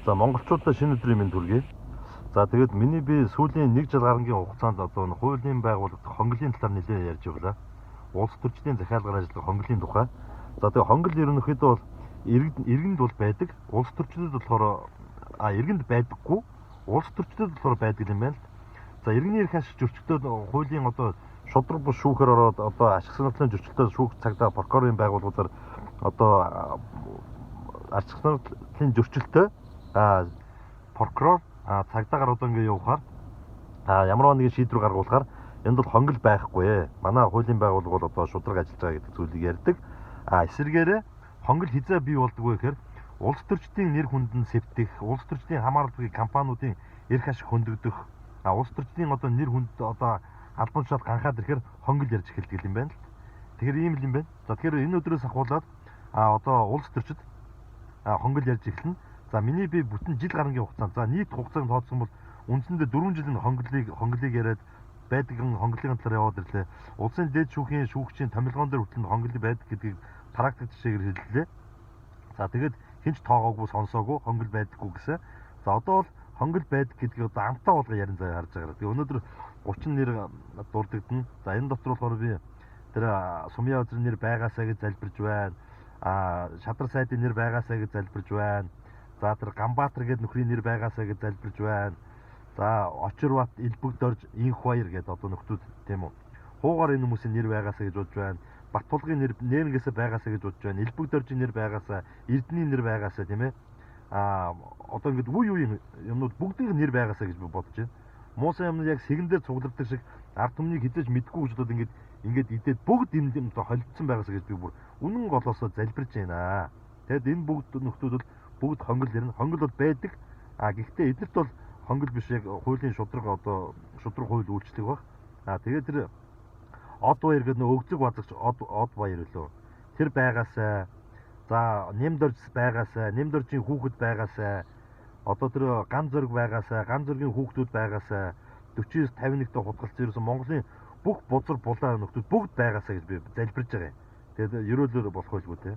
За монголчуудаа шинэ өдрийн мэнд хүргэе. За тэгээд миний би сүүлийн 1 жил гарангийн хугацаанд одоо энэ хуулийн байгууллагт хонголын талаар нэлээд ярьж явлаа. Улс төрчдийн захиалгаар ажиллах хонголын тухай. За тэгээд хонгол ерөнхийдөө бол иргэнд бол байдаг. Улс төрчдөд болохоор иргэнд байдаггүй. Улс төрчдөд болохоор байдаг юм байна л. За иргэний эрх ашиг зөрчилдөд хуулийн одоо шудраг бус шүүхээр ороод одоо ашиг сонирхлын зөрчилдөд шүүх цагдаа прокурорын байгууллагуудаар одоо ашиг сонирхлын зөрчилтэй прокурор цагдаагаар одоо ингэ явахаар ямар нэгэн шийдвэр гаргуулахаар энд бол хонгол байхгүй. Манай хуулийн байгууллага бол одоо шудраг ажиллаж байгаа гэдэг зүйлийг ярьдаг. Эсвэргээрээ хонгол хизээ бий болдог вэ гэхээр улс төрчдийн нэр хүнд нь сэвтэх, улс төрчдийн хамааралгүй компаниудын эрх ашиг хөндөгдөх, улс төрчдийн одоо нэр хүнд одоо албан тушаал ганхаад ирэхээр хонгол ярьж эхэлдэг юм байна л. Тэгэхээр ийм л юм байна. За тэгэхээр энэ өдрөөс ахуулаад одоо улс төрчд хонгол ярьж эхэлнэ. За миний би бүтэн жил гарангийн хугацаанд за нийт хугацааг тооцсон бол үндсэндээ 4 жилийн хонголыг яриад байдаг хонголын талаар яваад ирлээ. Улсын дээд шүүхийн шүүгчийн томилгоон дээр хүртэл хонголыг байдаг гэдгийг практик жишээгээр хэллээ. За тэгээд хинч тоогоогүй сонсоогүй хонгол байдаггүй гэсэн. За одоо бол хонгол байдаг гэдгийг одоо амтаа болгоо ярин заяа харж байгаа. Тэгээ өнөөдөр 30 нэр дурддагна. За энэ дотор болохоор би тэр Сумья өдрийн нэр байгаасаа гэж залбирж байна. Шадар сайдын нэр байгаасаа гэж залбирж байна. За тэр Ганбаатар гэдэг нөхрийн нэр байгаасаа гэж залбирж байна. За Очирбат, Илбэг дорж, Инх баяр гэдэг одоо нөхдүүд тийм үү. Хуугаар энэ хүмүүсийн нэр байгаасаа гэж бодож байна. Баттулгын нэр нэрнгээсээ байгаасаа гэж бодож байна. Илбэг доржийн нэр байгаасаа, Эрдэнийн нэр байгаасаа тийм ээ. Одоо ингээд үе үеийн юмнууд бүгдийн нэр байгаасаа гэж би бодож байна. Муусан юмнууд яг сэгэн дээр цуглардаг шиг ард түмнийг хизээж мэдгүй гэж бодоод ингээд идээд бүгд юм юм холилдсон байгаасаа гэж би бүр үнэн голоосоо залбирж байна. Тэгэд энэ бүгд нөхдүүд бол бүгд хонгол ирнэ. Хонгол бол байдаг. Гэхдээ эднэрт бол хонгол биш яг хуулийн шудраг одоо шудраг хууль үйлчлэг баг. Тэгээд тэр од баяр гэдэг нөө өгзөг базагч од баяр лөө. Тэр байгаасаа. За Нэмдорж байгаасаа, Нэмдоржийн хүүхэд байгаасаа. Одоо тэр ган зөрг байгаасаа, ган зөргийн хүүхдүүд байгаасаа 49 51 дэх хутгалц ерөөсөн Монголын бүх бузар булаа нөхдүүд бүгд байгаасаа гэж би залбирж байгаа юм. Тэгээд ерөөлөөр болох байлгүй те.